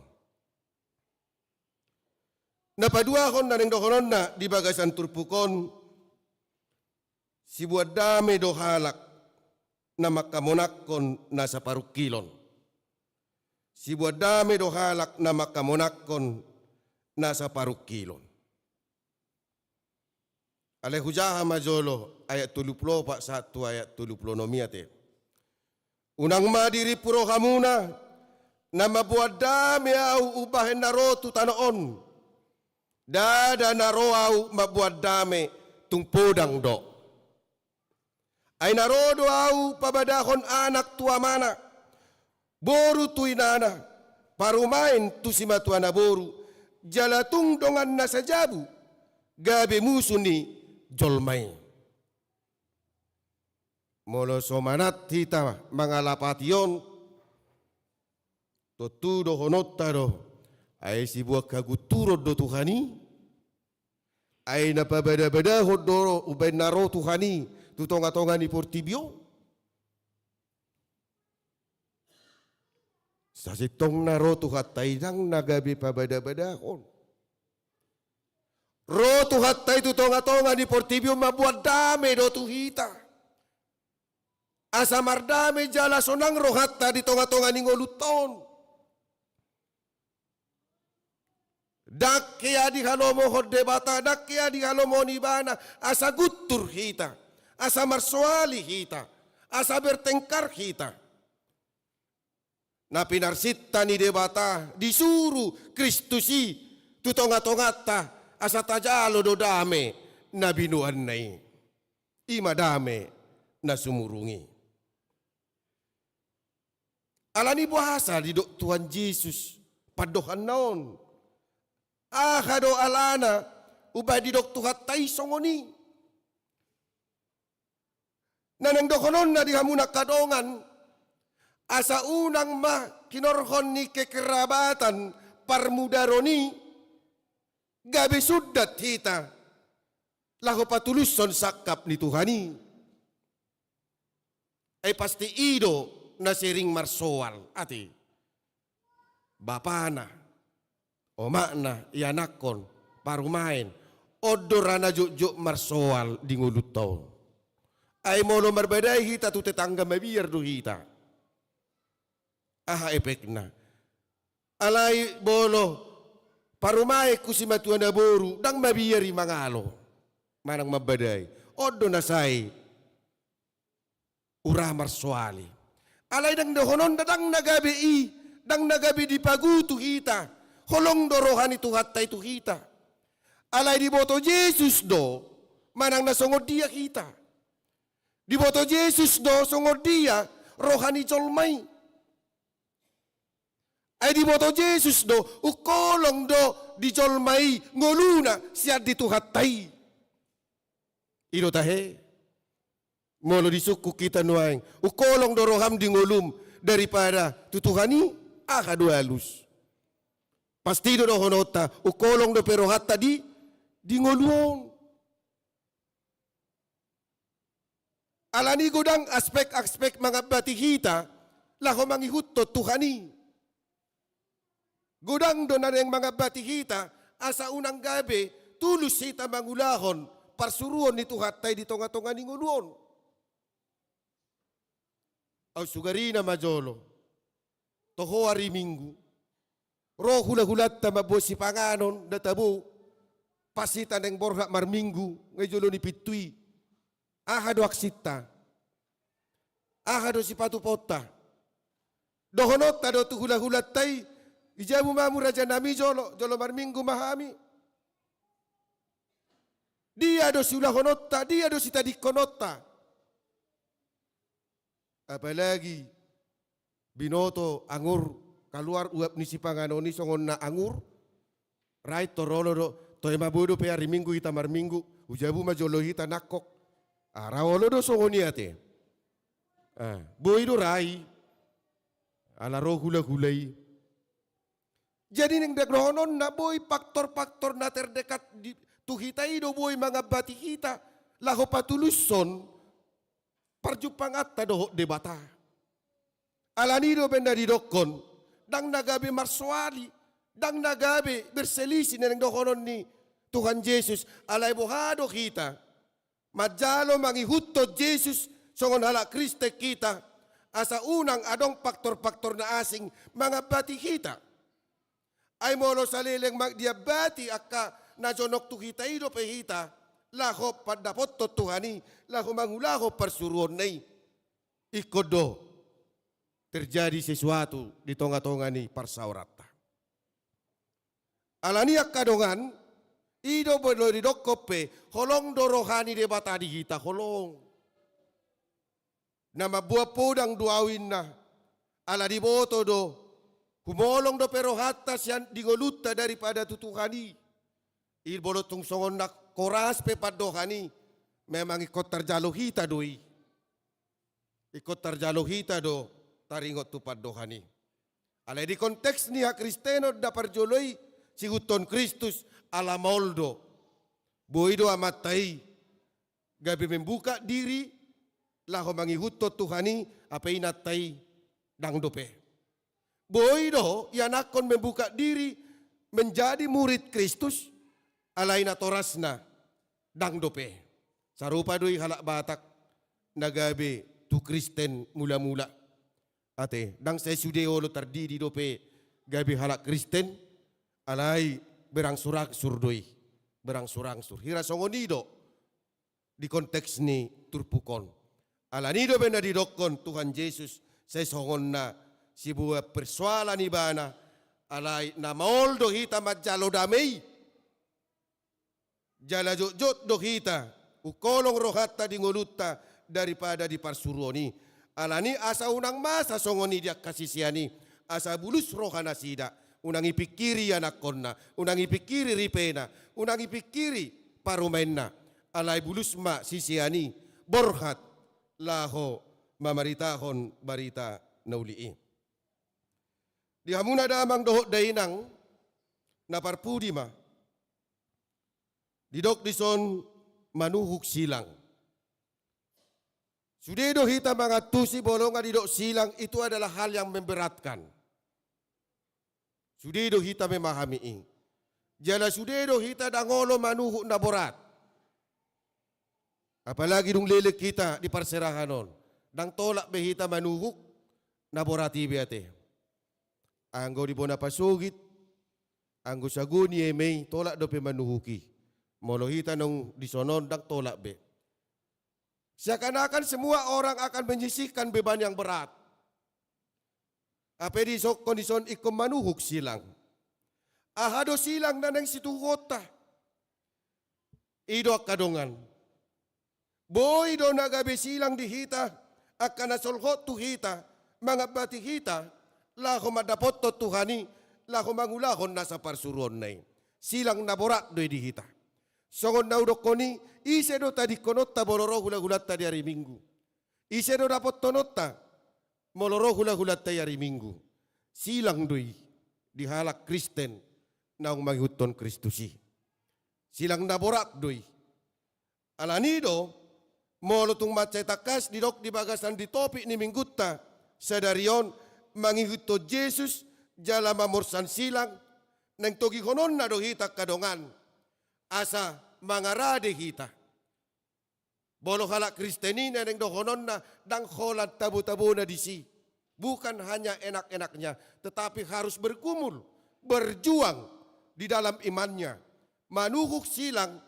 Na paduahon na naeng dohononna di bagasan turpuk on, siboan dame do halak na mangkamonanghon na saparungkilon. Siboan dame do halak na mangkamonanghon na saparungkilon. Alai hujaha ma jolo ayat tolu pulu opat sahat tu ayat tolu pulu onom i ate. Unang ma dirimpu rohamuna, na mamboan dame ahu umbahen na ro tu tano on. Ndada na ro ahu mamboan dame, tung podang do. Ai na ro do ahu pabadahon anak tu amana, boru tu inana, parumaen tu simatuana boru, jala tung dongan na sajabu gabe musu ni jolma i. Molo so manat hita mangalapati on, tontu dohononta do, ai siboan hagunturon do Tuhan i. Ai na pabadabadahon do umbahen na ro Tuhan i tu tongatonga ni portibi on. Sasintongna ro Tuhanta i ndang na gabe pabadabadahon. Ro Tuhanta i tu tongatonga ni portibi on mamboan dame do tu hita. Asa mardame jala sonang rohanta di tongatonga ni ngolunta on. Ndang hea dihalomohon Debata, ndang hea dihalomohon Ibana, asa guntur hita, asa marsoali hita, asa bertengkar hita. Na pinarsinta ni Debata, disuru Kristus i tu tongatonganta, asa tajalo do dame na binoanna i. I ma dame na sumurung i. Alani boasa didok Tuhan Jesus pandohanna on? Aha do alana umbahen didok Tuhanta i songon i? Na naeng dohononna di hamu angka dongan, asa unang ma hinorhon ni kekerabatan parmudaron i gabe sundat hita laho patulushon sangkap ni Tuhan i. Ai pasti i do na sering marsoal, ate. Bapana, omakna, ianakhon, parumaen, on do ra na jotjot marsoal di ngolunta on. Ai molo marbadai hita tu tetangga, mabiar do hita. Aha epekna? Alai molo parumaenhu simatua naboru, ndang mabiar i mangalo manang mambadai. On do na sai ura marsoal i. Alai ndang dohononna ndang na gabe i, ndang na gabe dipagutu hita. Holong do roha ni Tuhanta i tu hita. Alai diboto Jesus do manang na songon dia hita. Diboto Jesus do songon dia roha ni jolma i. Ai diboto Jesus do, ungkolong do di jolma i ngoluna sian di Tuhanta i. I do tahe. Molo disungkun hita nuaeng, ungkolong do roham di ngolum daripada tu Tuhan i, aha do alus? Pasti do dohononta, ungkolong dope rohanta di, di ngolu on. Alani godang aspek-aspek mangambati hita laho mangihuthon Tuhan i. Godang do na naeng mangambati hita asa unang gabe tulus hita mangulahon parsuruon ni Tuhanta i di tongatonga ni ngolu on. Aut sugarina ma jolo, toho ari Minggu, ro hulahulanta mamboan sipanganon, nda tabo. Pas hita naeng borhat marminggu, nga i jolo ni pintu i. Aha do aksinta? Aha do sipatupaonta? Dohononta do tu hulahulanta i, i jabu ma hamu rajanami jolo, jolo marminggu ma hami. Dia do siulahononta, dia do sitadingkononta? Apalagi binoto anggur, kaluar uap ni sipanganon i songon na anggur. Rai tor olo do, toe ma boi dope ari Minggu hita marminggu, hujabu ma jolo hita nangkok. Ah, ra olo do songon i ate. Ah, boi do rai. Ala ro hulahula i. Jadi naeng dohononna boi faktor-faktor na terdekat di, tu hita i do boi mangambati hita laho patulushon parjumpanganta dohot Debata. Alani do umbahen na didokkon, ndang na gabe marsoal i, ndang na gabe berselisih na naeng dohonon ni Tuhan Jesus, alai boha do hita manjalo mangihuthon Jesus songon halak Kristen hita, asa unang adong faktor-faktor na asing mangambati hita. Ai molo saleleng mang-, diambati angka na jonok tu hita i dope hita laho pandapothon Tuhan i, laho mangulahon parsuruonna i, ingkon do terjadi sesuatu di tongatonga ni parsaoranta. Alani angka dongan, i do molo didokkon pe, holong do roha ni Debata di hita, holong. Na mamboan podang do ahu inna, ala diboto do, humolong dope rohanta sian di ngolunta daripada tu Tuhan i. I molo tung songon na horas pe pandohan i, memang ingkon tarjalo hita do i. Ingkon tarjalo hita do taringot tu pandohan i. Alai di konteks ni hakristenon na parjolo i, siihuthon Kristus, ala maol do. Boi do amanta i gabe membuka diri laho mangihuthon Tuhan i, hape inanta i ndang dope. Boi do ianakhon membuka diri menjadi murid Kristus, alai natorasna ndang dope. Sarupa do i halak Batak na gabe tu Kristen mula-mula. Ate, ndang sai sude olo tardidi dope gabe halak Kristen, alai berangsur-angsur do i, berangsur-angsur. Hira songon i do di konteks ni turpuk on. Alani i dope na didokkon Tuhan Jesus, sai songon na siboan persoalan ibana, alai na maol do hita manjalo dame i. Jala jotjot do hita, ungkolong rohanta di ngolunta daripada di parsuruon i. Alani asa unang masa songon i di angka sisean i, asa bulus roha nasida, unang ipingkiri ianakhonna, unang ipingkiri ripena, unang ipingkiri parumaenna. Alai bulus ma sisean i borhat laho mamaritahon barita na uli i. Di hamuna damang dohot dainang, na parpudi ma. Didok dison manuhuk silang. Sude do hita mangantusi molo nga didok silang itu adalah hal yang memberatkan. Sude do hita memahami i. Jala sude do hita ndang olo manuhuk na borat. Apalagi dung leleng hita di parserahan on. Ndang tolap be hita manuhuk na borat i be ate. Anggo di bona pasogit, anggo sagoni eme i tolap dope manuhuk i. Molo hita naung dison on ndang tolap be. Seakan-akan semua orang akan menyisihkan beban yang berat. Hape didokkon dison ingkon manuhuk silang. Aha do silang na naeng situhuonta? I do angka dongan. Boi do na gabe silang di hita, angka na solhot tu hita, mangambati hita, laho mandapothon Tuhan i, laho mangulahon nasa parsuruonna i. Silang na borat do i di hita. Songon na hudokkon i, ise do tadingkononta molo ro hulahulanta di ari Minggu? Ise do dapothononta molo ro hulahulanta di ari Minggu? Silang do i di halak Kristen naung mangihuthon Kristus i. Silang na borat do i. Alani do, molo tung mansai tangkas didok di bagasan di topik ni Minggunta sadari on, mangihuthon Jesus jala mamorsan silang, naeng togihononna do hita angka dongan, asa mangarade hita. Molo halak Kristen i na naeng dohononna ndang holan tabo-tabona disi. Bukan hanya enak-enaknya, tetapi harus bergumul, berjuang di dalam imannya. Manuhuk silang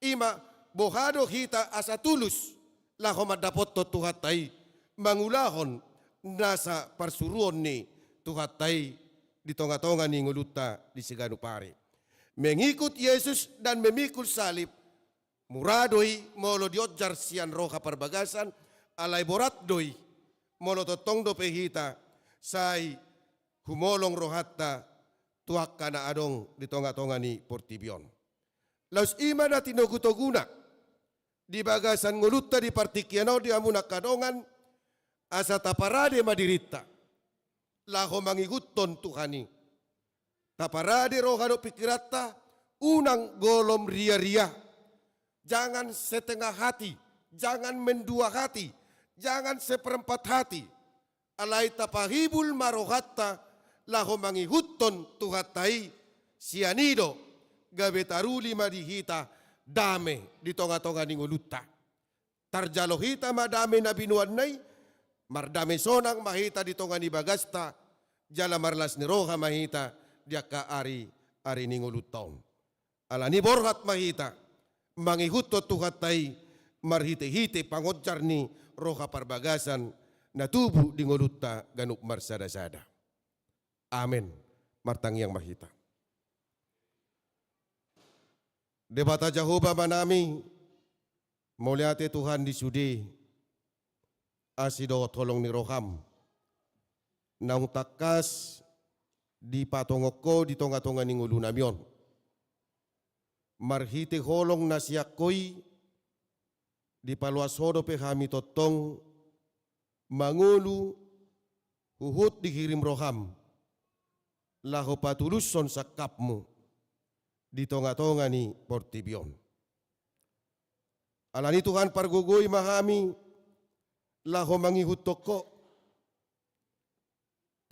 i ma boha do hita asa tulus laho mandapothon Tuhanta i, mangulahon nasa parsuruon ni Tuhanta i di tonga-tonga ni ngolunta di siganup ari. Mengikut Yesus dan memikul salib, mura do i molo dionjar sian roha parbagasan, alai borat do i molo tongtong dope hita sai humolong rohanta tu angka na adong di tonga-tonga ni portibi on. Laos i ma na tinogu-toguna di bagasan ngolunta di partingkian on di hamuna angka dongan, asa taparade ma dirinta laho mangihuthon Tuhan i. Taparade roha dohot pingkiranta, unang golom ria-ria. Jangan setengah hati, jangan mendua hati, jangan seperempat hati. Alai tapahibul ma rohanta laho mangihuthon Tuhanta i, sian i do gabe taruli ma di hita dame di tonga-tonga ni ngolunta. Tarjalo hita ma dame na binoanna i, mardame sonang ma hita di tonga ni bagasta, jala marlas ni roha ma hita di angka ari-ari ni ngolunta on. Alani borhat ma hita mangihuthon Tuhanta i marhite-hite pangonjar ni roha parbagasan na tubu di ngolunta ganup marsada-sada. Amen. Martangiang ma hita. Debata Jahowa Amanami, mauliate Tuhan di sude asi dohot holong ni roham naung tangkas dipatongon Ho di tonga-tonga ni ngolunami on. Marhite holong na sian Ho i, dipaloas Ho dope hami tongtong mangolu huhut dihirim roham, laho patulushon sangkapmu di tonga-tonga ni portibi on. Alani Tuhan, pargogoi ma hami laho mangihuthon Ho.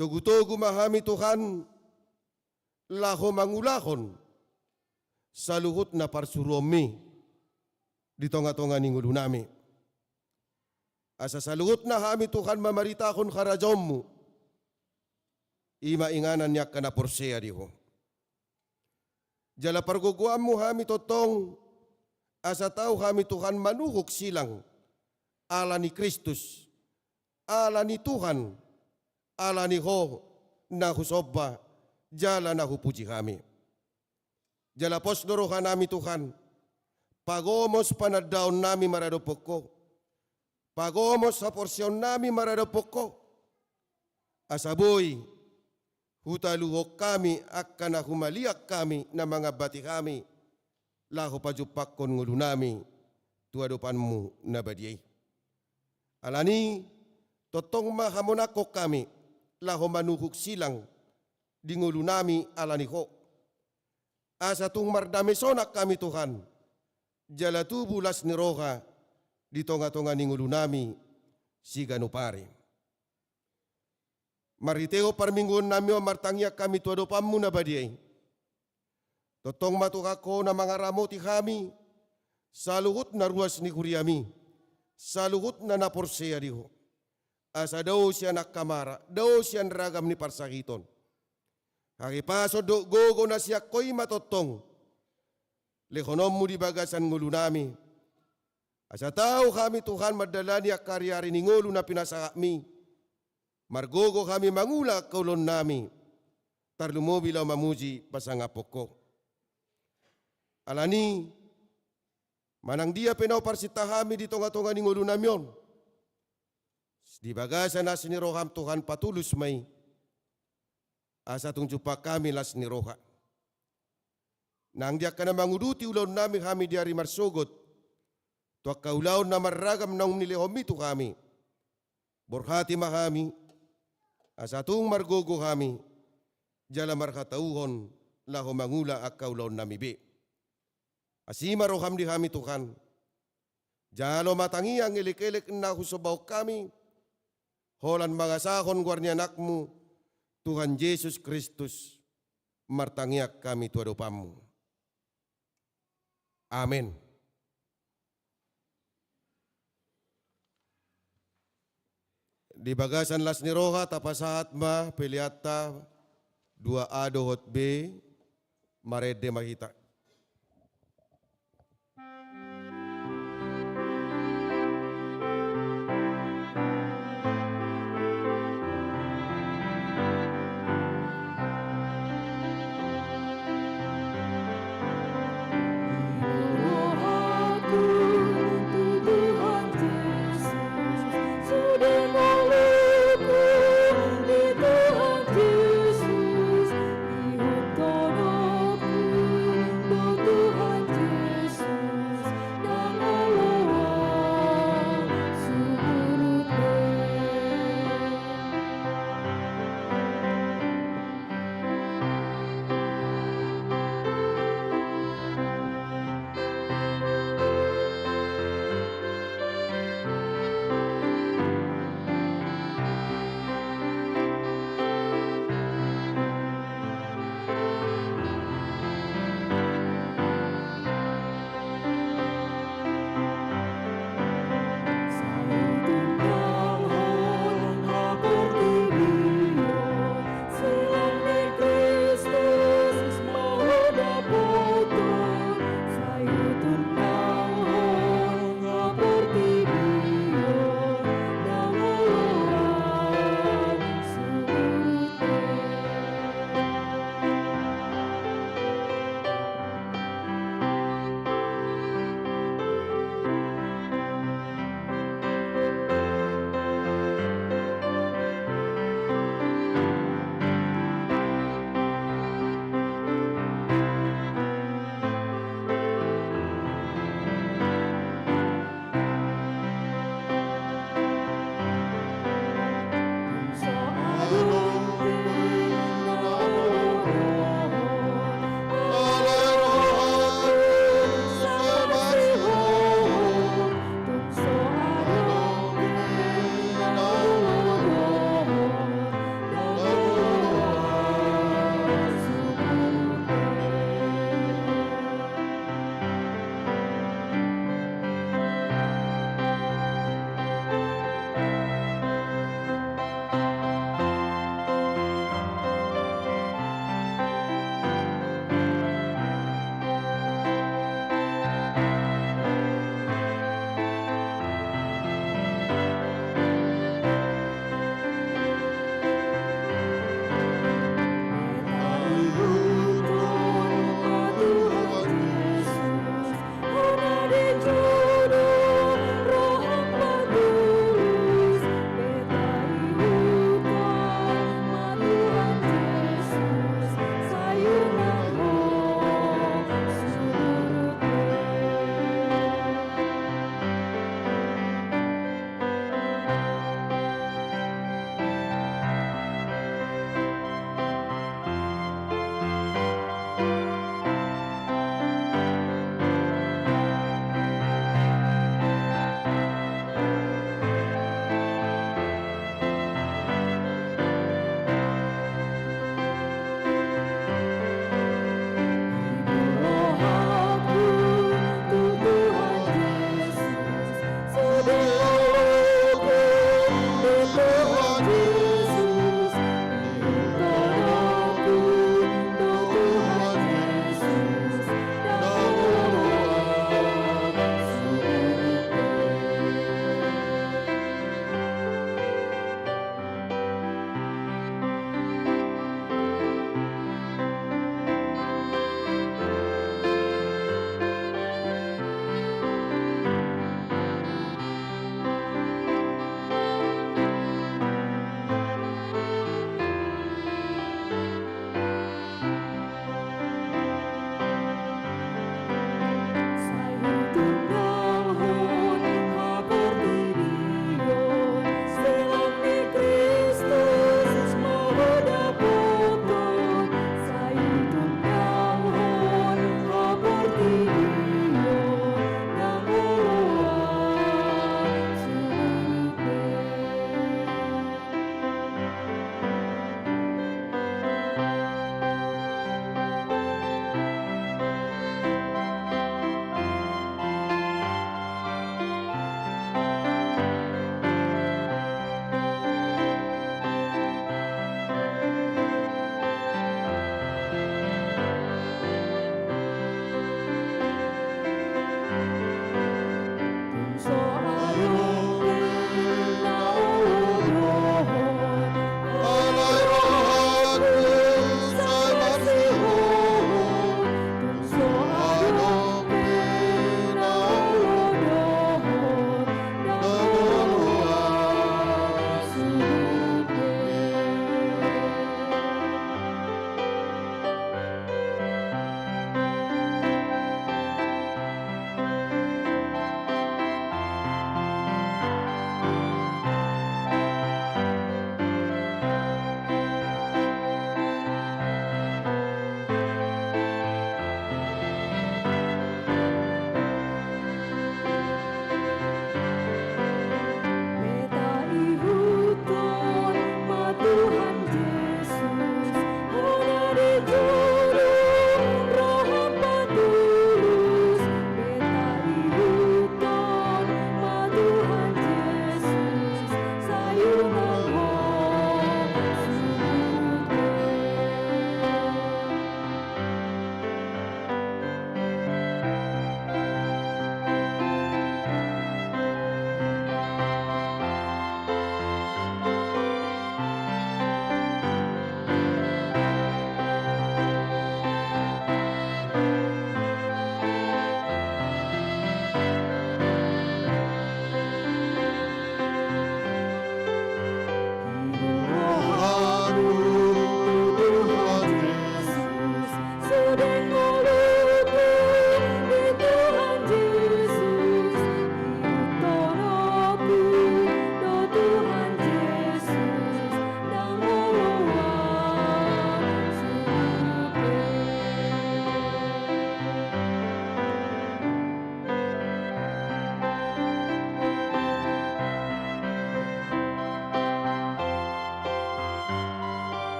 Togu-togu ma hami Tuhan, laho mangulahon saluhutna parsuruonmi di tonga-tonga ni ngolunami. Asa saluhutna hami Tuhan mamaritahon harajaonmu, i ma inganan ni angka na porsea di Ho. Jala pargogoanmu hami tongtong, asa tau hami Tuhan manuhuk silang, ala ni Kristus, ala ni Tuhan, ala ni Ho, na husomba, jala na hupuji hami. Jala pos do rohanami Tuhan, pagomos panandaonnami maradophon Ho, pagomos haporseaonnami maradophon Ho, asa boi hutaluhon hami angka na humaliang hami na mangambati hami, laho pajumpangkon ngolunami tu adopanmu na badia i. Alani, tongtong ma hamonangkon hami, laho manuhuk silang di ngolunami ala ni Ho. Asa tung mardame sonang hami Tuhan, jala tubu las ni roha di tonga-tonga ni ngolunami siganup ari. Marhitehon parmingguonnami on martangiang hami tu adopanmu na badia i. Tongtong ma Tuhan Ho na mangaramoti hami, saluhutna ruas ni huriami, saluhutna na porsea di Ho. Asa dao sian angka mara, dao sian ragam ni parsahiton. Hahipason dohot gogo na sian Ho i ma tongtong lehononmu di bagasan ngolunami. Asa tau hami Tuhan mandalani angka ari-ari ni ngolu na pinasahatmi. Margogo hami mangula angka ulaonnami, tarlumobi laho mamuji pasangaphon Ho. Alani, manang dia pe na huparsinta hami di tonga-tonga ni ngolunami on, di bagasan asi ni roham Tuhan patulus ma i, asa tung jumpang hami las ni roha. Nang di angka na manguduti ulaonnami hami di ari marsogot, tu angka ulaon na marragam naung nilehonmi tu hami, borhati ma hami, asa tung margogo hami, jala marhatauon laho mangula angka ulaonnami be. Asi ma roham di hami Tuhan. Jalo ma tangiang elek-elek na husombahon hami, holan mangasahon goar ni Anakmu, Tuhan Jesus Kristus, martangiang hami tu adopanmu. Amen. Di bagasan las ni roha tapasahat ma peleanta dua A dohot B, marende ma hita.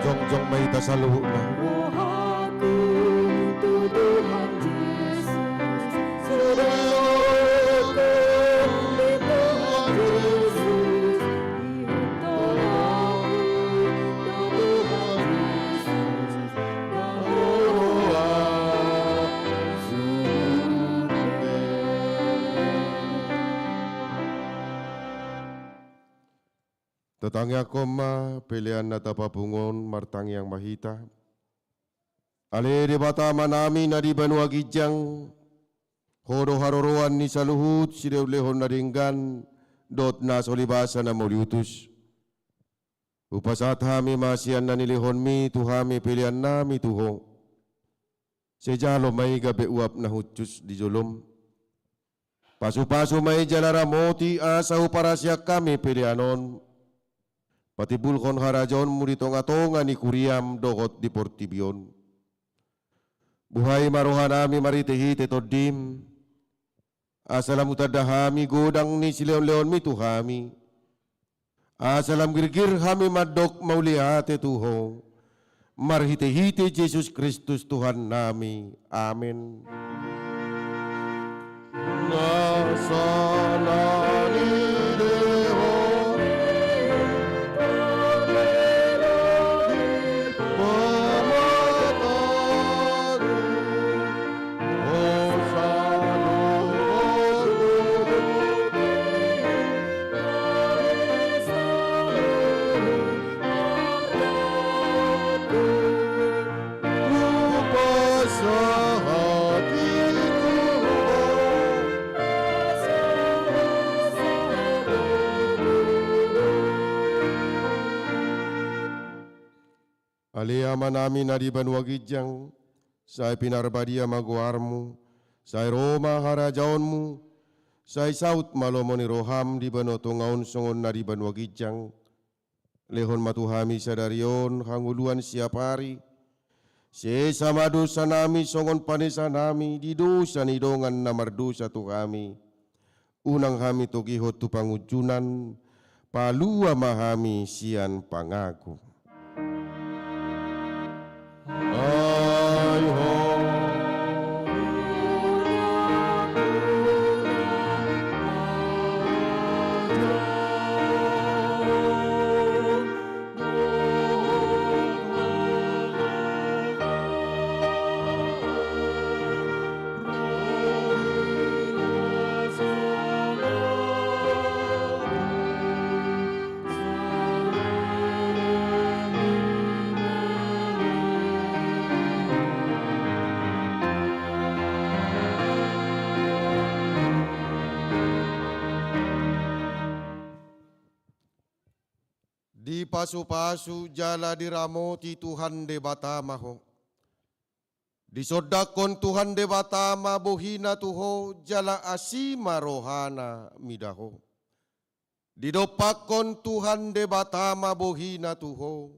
Jongjong ma hita saluhutna. Rohangku tu Tuhan Jesus, Tatangiangkon ma pelean na tapapungu on, martangiang ma hita. Ale Debata Amanami na di banua ginjang, Ho do haroroan ni saluhut silehonlehon na denggan dohot na so libasa na mauliutus. Hupasahat hami ma sian na nilehonmi tu hami peleannami tu Ho. Sai jalo ma i gabe uap na hushus di jolom. Pasupasu ma i jala ramoti asa huparasian hami pelean on patimbulhon harajaonmu di tongatonga ni kuriam dohot di portibi on. Buhai ma rohanami marhitehite Tondim, asa lam hutanda hami godang ni silehonlehonmi tu hami, asa lam girgir hami mandok mauliate tu Ho, marhitehite Jesus Kristus Tuhannami. Amen. Ale Amanami na di banua ginjang, sai pinarbadia ma goarmu, sai ro ma harajaonmu, sai saut ma lomo ni roham di banua tonga on songon na di banua ginjang. Lehon ma tu hami sadari on hangoluan siapari. Sesa ma dosanami songon panesanami di dosa ni dongan na mardosa tu hami. Unang hami togihon tu pangunjunan, palua ma hami sian pangago. Ai ho. Dipasupasu jala diramoti Tuhan Debata ma ho. Disondangkon Tuhan Debata ma bohina tu ho, jala asi ma rohana mida ho. Didompakkon Tuhan Debata ma bohina tu ho,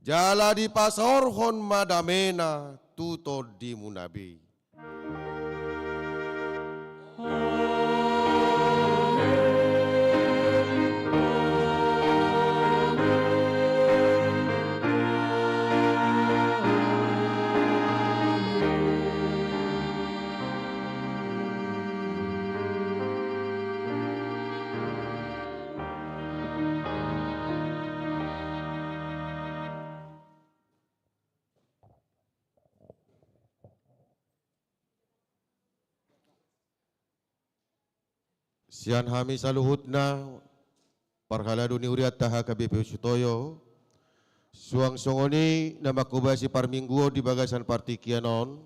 jala dipasaorhon ma damena tu tondimuna be. Sian hami saluhutna, parhalado ni hurianta H K B P Sutoyo, suang songon i na manghobasi parmingguon di bagasan partingkian on,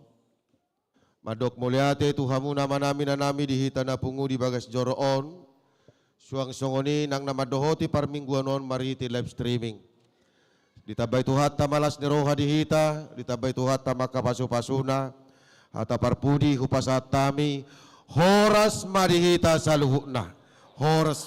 mandok mauliate tu hamu na amanami, inanami di hita na pungu di bagas joro on, suang songon i nang na mandohoti parmingguon on marhite live streaming. Ditambai Tuhanta ma las ni roha di hita, ditambai Tuhanta ma angka pasupasuna, hata parpudi hupasahat hami, horas ma di hita saluhutna. Horas.